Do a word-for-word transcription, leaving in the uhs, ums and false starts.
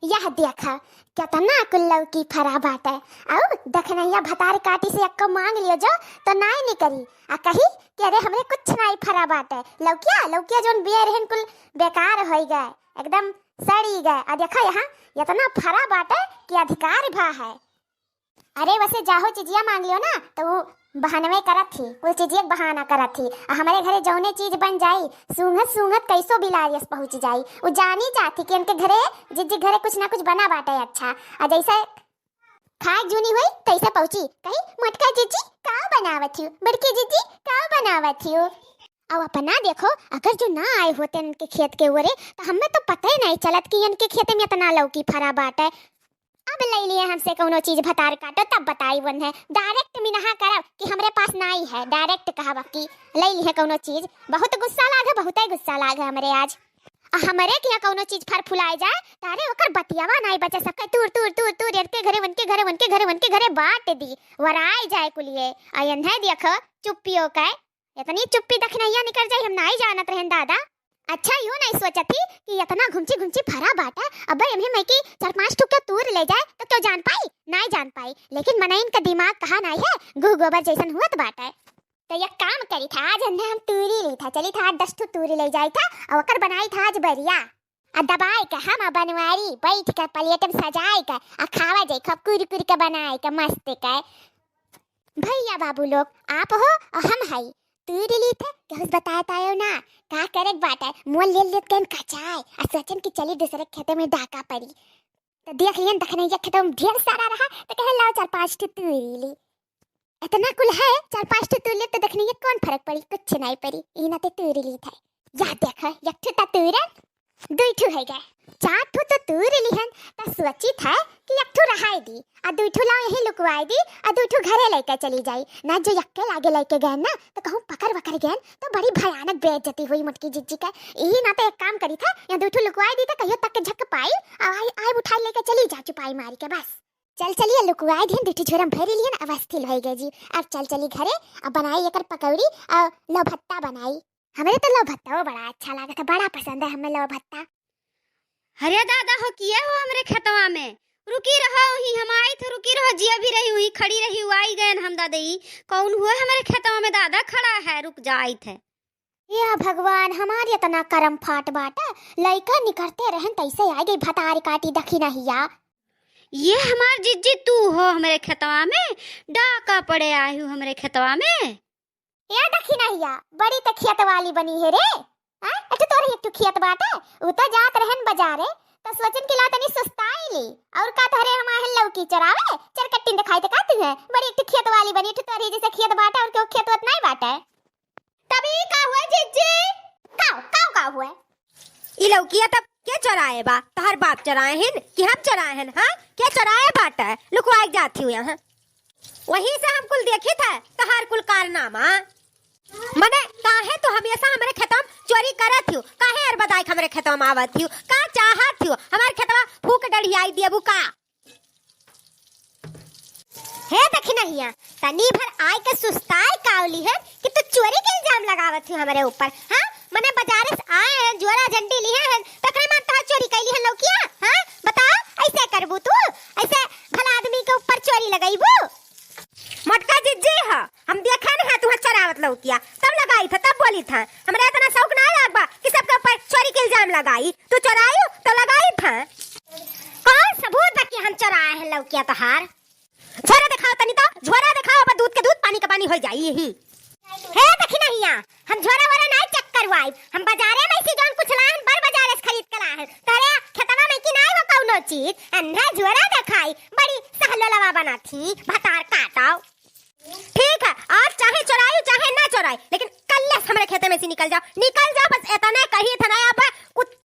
यह देख, केतना कुल लौकी फरा बाटे। अउ दखिनहिया भतार काटी से एक्को मांग लियो जो, तो नाई निकरी। आ कही कि अरे, हमरे कुछ नाई फरा बाटे। लौकिया, लौकिया जौन बिया रहन कुल बेकार होई गए, एकदम सड़ी गए। आ देखा यहाँ, एतना फरा बाटे कि अधिकार भा है। अरे वसे जाहो चिजिया मांग लियो ना, तो उ बहानवे करत ही, कुल चिजिया के बहाना करत ही। आ हमरे घरे जौने चीज बन जाई, सूंघत सूंघत कैसो बिलारियस पहुँच जाई। उ जानी जात ही कि इनके घरे, जिज्जी घरे कुछ ना कुछ बना बाटे अच्छा। आ जैसे खाए जूनी हुई, तैसे पहुँची, कही, "मोटका जिज्जी, का बनावत हियो? बड़की जिज्जी, का बनावत हियो?" अब अपना देखो, अगर जो ना आए होते इनके खेत के ओरे, तो हमें तो पता ही नहीं चलत कि इनके खेत में इतना लौकी फरा बाटे। अब ले लिए हमसे कौनो चीज भतार काटो, तब बताई वन है। Direct मिनहा करब कि हमरे पास नाई है, direct कहब कि ले लिए कौनो चीज। बहुत गुस्सा लाग है, बहुत ही गुस्सा लाग है हमरे आज। आ हमरे के यहाँ कौनो चीज फर फुलाए जाए, तारे ओकर बतियावा नाई बचा सके। तूर, तूर, तूर, तूर, एनके घरे, वनके घरे, वनके घरे, वनके घरे बांट दी, वराए जाए कुलिए। आ एन्हे देखो, चुप्पियो के, इतनी चुप्पी दखिनहिया निकर जाई, हम नाई जानत रहन दादा। अच्छा, यूं नाई सोचत ही कि इतना घुमची घुमची फरा बाटे, अब एम्हे में की चार पांच ठो क्यों तूर ले जाए, तो क्यों जान पाई? नाई जान पाई। लेकिन मनइन का दिमाग कहा नाई है, गुह गोबर जैसन हुअत बाटे। तो एक काम करी था, आज अन्हे हम तूरी ली था, चली था आठ दस ठो तूरी ले जाई था, और ओकर बनाई था आज बरिया। आ दबाई के हम आ बनवारी बैठ के प्लेट में सजाई के आ खावा जाई, खूब कुरकुर के बनाई के मस्त के। भैया बाबू लोग, आप हो और हम हई, तूरी ली थे, केहू से बताए तायो ना, का करे के बाटे, मोल ले लेत गन कचाए, आ सोचन कि चली दूसरे खेते में डाका पड़ी। तो देख लियन दखिनहिया खेतवा में ढेर सारा रहा, तो कहे, "लाओ चार पांच ठो तूरी ली।" इतना कुल है, चार पांच ठो तूर ले तो दखिनहिया कौन फर्क पड़ी, कुछ नहीं पड़ी, ई नाते तूरी ली था। या देख, एक ठो ता तूरन, दुई ठो है गए, चार ठो तो तूर लिहन, तो सोची था कि एक ठो रहाई दी, आ दुई ठो लाओ यहीं लुकवाई दी, आ दुई ठो घरे लेके चली जाई। ना जो यक्के लागे लेके गए ना, तो कहूँ पकड़ वकड़ गए, तो बड़ी भयानक बेइज्जती हुई मोटकी जिज्जी के। यही नाते एक काम करी था, या दुई ठो लुकवाई दी तो कहियो तक के झक पाई, आ आई, आई उठाई लेके चली जा चुपाई मारी के बस। चल चलिए लुकुआए दिन, दुठी झोरम भरी लियन, अब अस्थिर होई गए जी। अब चल चली घरे, अब बनाई एकर पकौड़ी और लव भत्ता बनाई। हमरे तो लव भत्ता वो बड़ा अच्छा लागत है, बड़ा पसंद है हमें लव भत्ता। अरे दादा हो, किए हो हमरे खेतवा में? रुकी रहो ही, हम आई थे, रुकी रहो जी, अभी रही हुई, खड़ी रही हुई, आई गए हम दादा। ई कौन हुए हमरे खेतवा में दादा खड़ा है, रुक जा, आई थे। या भगवान, हमार इतना करम फाट बाटे, लइका निकरते रहन तैसे आ गई भतार काटी दखिनहिया। ये हमार जिज्जी तू हो हमरे खेतवा में, डाका पड़े आए हो हमरे खेतवा में। या दखिनहिया, बड़ी त खेत वाली बनी है रे। हाँ, अच्छा तोर एक ठो खेत बाटे, उ तो जात रहन बाजारे, तो सोचन कि ला तनी सुस्ताई ली, और का तोहरे हम आहन लौकी चरावे, चरकट्टी दिखाई तो का तू है, बड़ी एक ठो खेत वाली बनी, एक ठो तोहरे जैसे खेत बाटे और केहू खेत वत नहीं बाटे। तब ई का हुआ जिज्जी? काव, काव, का हुआ? ई लौकिया तब के चोराए बा? तोहर बाप चोराए हन कि हम चोराए हन, हाँ? के चोराए बाटे? लुकवाए जात हुए, हाँ? वही से हम कुल देखी था, तोहर कुल कारनामा। मने, काहे तू हमेशा हमरे खेतवा में चोरी करत हियो? काहे अरबदाई के हमरे खेतवा में आवत हियो? का चाहत हियो? हमार खेतवा फूक डढ़ियाई देबू का? हे दखिनहिया, तनी भर आय के सुस्ताय कावली है कि तू चोरी के इल्जाम लगावत ही हमरे ऊपर, हाँ? मने बाजारे से आए हैं, जुअरा झंडी लिए हैं, तकरे मान तोहार चोरी कैली है लौकिया, हाँ? बताओ, ऐसे करबू तू? ऐसे भला आदमी के ऊपर चोरी लगैबू? मोटका जिज्जी ह, हम देखा नहीं है तुहार चोरावत लौकिया, तब लगाई था, तब बोली था। हमरा इतना शौक ना लाग बा कि सबके ऊपर चोरी के इल्जाम लगाई। तू चोरायू तो लगाई था। कौन सबूत बा कि हम चोराए हैं लौकिया तोहार? झोरा दिखाओ तनी तो, झोरा दिखाओ, अब दूध के दूध, पानी के पानी हो जाई ही। हे दखिनहिया, हम झोरा वोरा नाई check करवाई, हम बाजारे में से जौन कुछ लाहन, बड़ बाजारे से खरीद के लाहन। तोरे खेतवा में कि नाई वो कौनो चीज, अन्हे झोरा दिखाई, बड़ी सहलोलवा बनाथी, भतार काटाओ। ठीक है, आज चाहे चोराई, चाहे ना चोराई, लेकिन कल्ले से हमरे खेते में से निकल जाओ, निकल जाओ, बस इतने कही था ना, अब